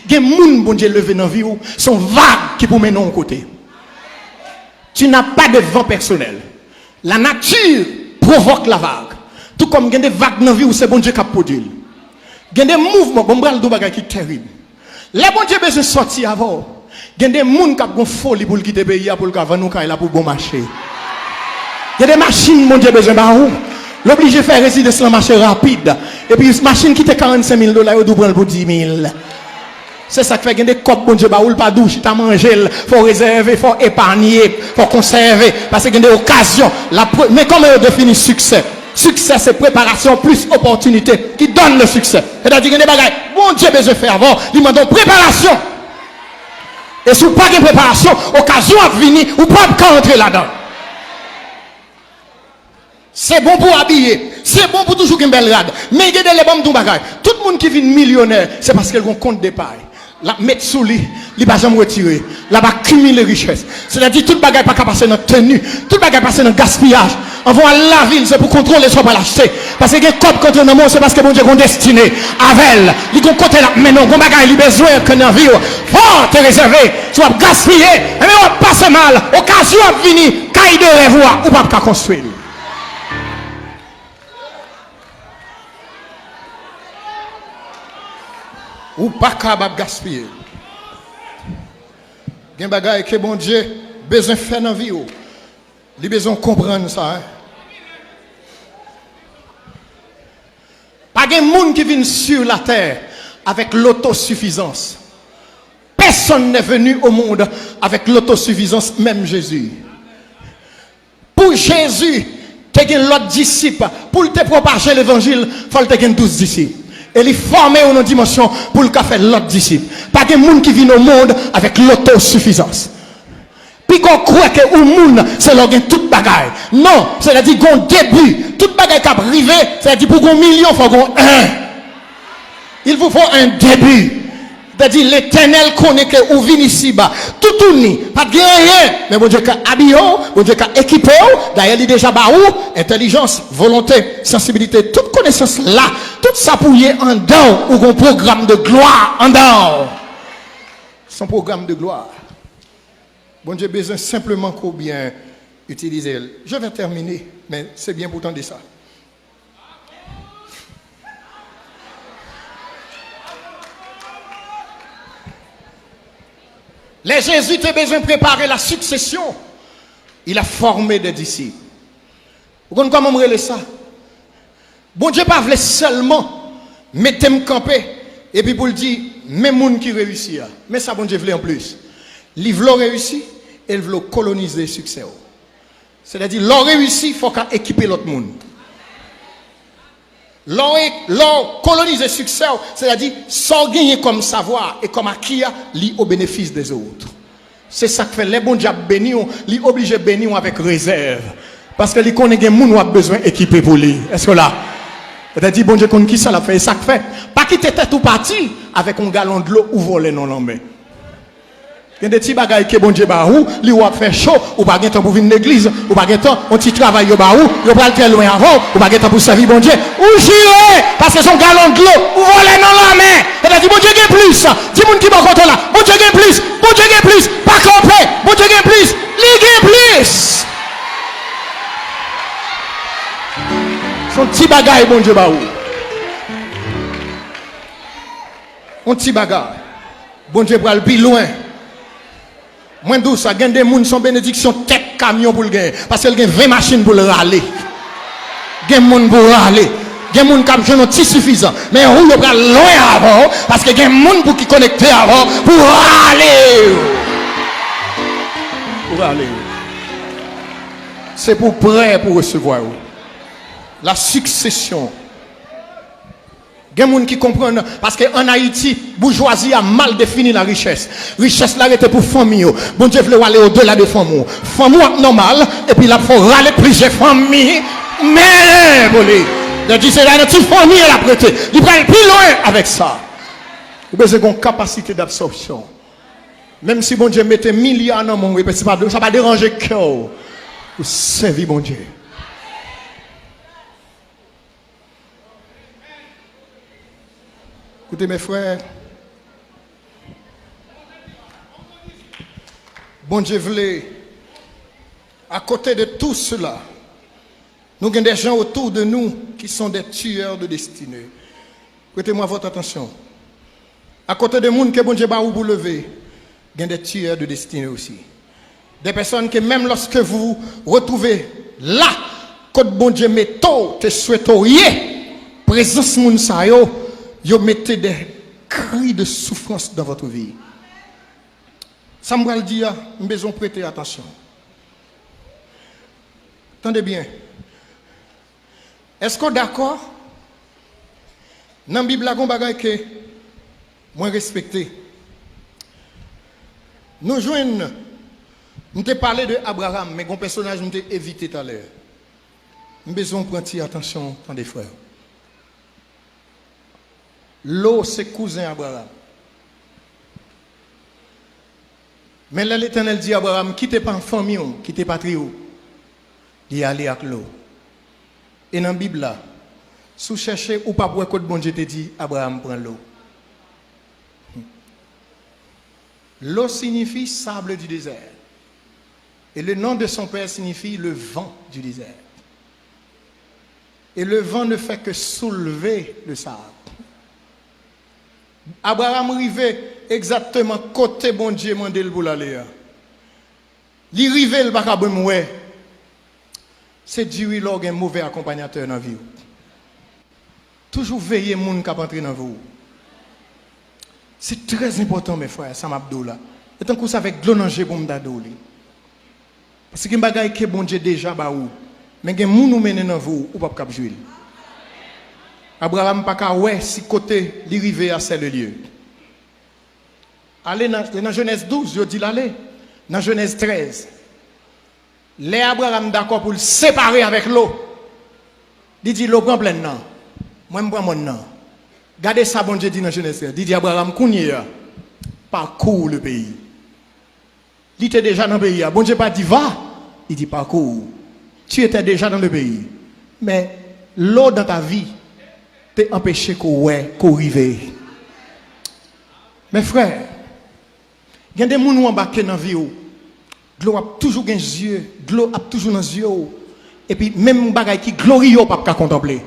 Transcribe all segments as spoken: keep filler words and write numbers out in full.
Gen moun Bondye leve nan vi w, se yon vag ki pou mennen w yon kote. Tu n'as pas de vent personnel. La nature provoque la vague. Tou kòm gen de vag nan vi w, se Bondye k ap pwodui l. Gen de mouvman, bon, m pral di w bagay ki terib. Lè Bondye bezwen sòti avè w, gen de moun k ap gon foli pou l kite peyi a, pou l ka vann ou kay la pou bon mache. Gen de machin Bondye bezwen ba ou. L oblije fè rezidans lan mache rapid. Epi machin ki te karannsenk mil dola, yo di w pran l pou dis mil. Se sa k fè gen de kòb Bondye ba ou, l pa di w chita manje l. Fò w rezève, fò w epanye, fò w konsève. Paske gen de okazyon. La pre-, men kòman yo defini siksè? Siksè se preparasyon plis opòtinite qui donne le succès. Sètadi gen de bagay Bondye bezwen fè avè w, li mande w preparasyon. E si w pa gen preparasyon, okazyon ap vini, ou p ap ka antre ladan. Se bon pou w abiye, se bon pou toujou gen bèl rad. Men gen de lè, ban m di w bagay, tout moun ki vin milyonè, se paske l gen yon kont depay. L ap met sou li, li pa janm retire. L ap akimile richès. Sètadi tout bagay pa ka pase nan teni, tout bagay pase nan gaspiyaj. Anvan w al lavil, se pou kontwole sa w pral achte. Paske gen kòb k antre nan men w, se paske Bondye gen yon destine avè l. Li gen yon kote l ap mennen w, gen yon bagay li bezwen ke nan vi w. Fò w te rezève, si w ap gaspiye, enben w ap pase mal. Okazyon ap vini, kay de rèv ou a, ou p ap ka konstwi l. Ou pa kapab gaspiye l. Gen bagay ke Bondye bezwen fè nan vi w. Li bezwen w konprann sa, en. Pa gen moun ki vin sur la terre avec l'autosufisance. Personne n'est venu au monde avec l'autosufisance, même Jésus. Pou Jezi te gen lòt disip, pou l te pwopaje levanjil, fò l te gen douz disip. E li fòme yo nan dimansyon pou l ka fè lòt disip. Pa gen moun ki vin o mond avèk lotosifizans. Piga w kwè ke ou moun, se lè w gen tout bagay. Non, sètadi gen yon debi. Tout bagay k ap rive, sètadi pou gen yon milyon, fò gen yon en. Il vous faut un début. Sètadi, Letènèl konnen ke ou vin isiba toutouni, pa t gen anyen, men Bondye ka abiye w, Bondye ka ekipe w. Dayè, li deja ba ou entèlijans, volonte, sansibilite, tout konesans la, tout sa pou w ye anndan w, ou gon pwogram de glwa anndan w. Se yon pwogram de glwa. Bondye bezwen senpleman ke w byen itilize l. Je vais terminer, men se byen pou w tande sa. Lè Jezi te bezwen prepare la succession, il a formé des disciples. Ou konn kòman m rele sa? Bondye pa vle sèlman mete m kanpe epi pou l di, men moun ki reyisi a. Men sa Bondye vle anplis. Li vle w reyisi e l vle w kolonize siksè w. Sètadi, lè w reyisi, fò w ka ekipe lòt moun. Lè w, lè w kolonize siksè w, sètadi, sa w genyen kòm savwa e kòm aki a, li o benefis dèzòt. Se sa k fè, lè Bondye ap beni w, li oblije beni w avèk rezèv. Paske li konnen gen moun w ap bezwen ekipe pou li. Èske w la? Sètadi, Bondye konn kisa l ap fè. E sa k fè, pa kite tèt ou pati avèk yon galon dlo ou vòlè nan lanmè. Gen de ti bagay ke Bondye ba ou, li wè w ap fè cho, ou pa gen tan pou vin legliz, ou pa gen tan, yon ti travay yo ba ou, yo pral trè lwen avè w, ou pa gen tan pou sèvi Bondye. Ou jire, paske se yon galon dlo ou vòlè nan lanmè. Sètadi, Bondye gen plis. Di moun ki bò kote w la, Bondye gen plis, Bondye gen plis. Pa kanpe, Bondye gen plis, li gen plis. Se yon ti bagay Bondye ba ou. Yon ti bagay. Bondye pral pi lwen. Mwen di w sa, gen de moun se yon benediksyon tèt kamyon pou l genyen, paske l gen ven machin pou l rale. Gen moun pou rale. Gen moun k ap jwenn yon ti sifizan. Men ou, yo pral lwen avè w, paske gen moun pou ki konekte avè w pou rale w. Pou rale w. Se pou w prè pou resevwa yo. La succession. Gen moun ki konprann, paske ann Ayiti, boujwazi a mal defini larichès. Richès la rete pou fanmi yo. Bondye vle w ale odela de fanmi w. Fanmi w ap nòmal, epi l ap fè w rale plizyè fanmi, men pou li. Sètadi, se la nan ti fanmi an l ap rete. Li pral pi lwen avèk sa. Ou bezwen gen yon kapasite dabsòpsyon. Menm si Bondye mete milya nan men w, epi se pa, sa pa deranje kè w pou sèvi Bondye. Koute, mes frères, Bondye vle, à côté de tout cela, nous avons des gens autour de nous qui sont des tueurs de destinée. Prêtez-moi votre attention. À côté de moun ke Bondye ba ou pou leve, gen des tueurs de destinée aussi. Des personnes que même lorsque vous vous retrouvez là, kot Bondye mete w, te swete w ye, prezans moun sa yo, yo mete des cris de souffrance dans votre vie. Sa m pral di a, m bezwen w prete atansyon. Tande byen. Èske w dakò? Nan Bib la, gen yon bagay ke mwen respekte. Nou jwenn, m te pale de Abraram, men gen yon pèsonaj m te evite talè. M bezwen w pran ti atansyon, tande frè. Lo se kouzen Abraram. Men lè Letènèl di Abraram, kite pa fanmi w, kite patri w, li ale ak Lo. E nan Bib la, si w chèche, ou p ap wè kot Bondye te di Abraram pran Lo. Lo siyifi sable du désert. Et le nom de son père signifie le vent du désert. Et le vent ne fait que soulever le sable. Abraram rive egzakteman kote Bondye mande l pou l ale a. Li rive, l pa ka menm wè. Se di wi lè w gen move akonpanyatè nan vi w. Toujou veye moun k ap antre nan vi w. Se trè enpòtan, men frè, sa m ap di w la. E tankou se avèk dlo nan je pou m ta di w li. Paske gen bagay ke Bondye deja ba ou. Men gen moun ou mennen nan vi w, ou p ap kab jwi l. Abraram pa ka wè si kote li rive a, c'est le lieu. Ale nan, nan Jenèz douz, yo di l ale. Nan Jenèz trèz, lè Abraram dakò pou l separe avèk Lo, li di Lo, pran plèn nan, mwen m pran mòn nan. Gade sa Bondye di nan Jenèz trèz. Li di Abraram, kounye a, parcours le pays. Li te deja nan peyi a. Bondye pa di va, li di parcours. Tu étais déjà dans le pays. Men Lo dans ta vie te anpeche ke w wè ke w rive. Men frè, gen de moun ou anbake nan vi w, dlo ap toujou gen zye, dlo ap toujou nan zye w, epi menm bagay ki gloriye w p ap ka kontanple.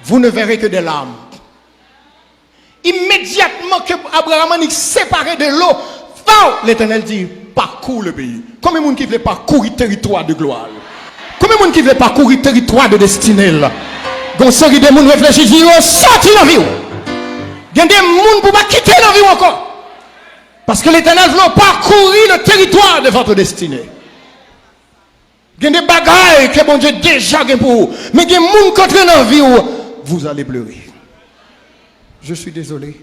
Vous ne verrez que des larmes. Imedyatman ke Abraram annik separe de Lo, faw, Letènèl di, parcours le pays. Konbyen moun ki vle pakouri teritwa de glwa l? Konbyen moun ki vle pakouri teritwa de destine l? Gon seri de moun reflechi, di yo soti nan vi w. Gen de moun pou pa kite nan vi w ankò. Paske Letènèl vle w pakouri le territoire de votre destinée. Gen de bagay ke Bondye deja gen pou ou. Men gen moun k antre nan vi w, vous allez pleurer. Je suis désolé.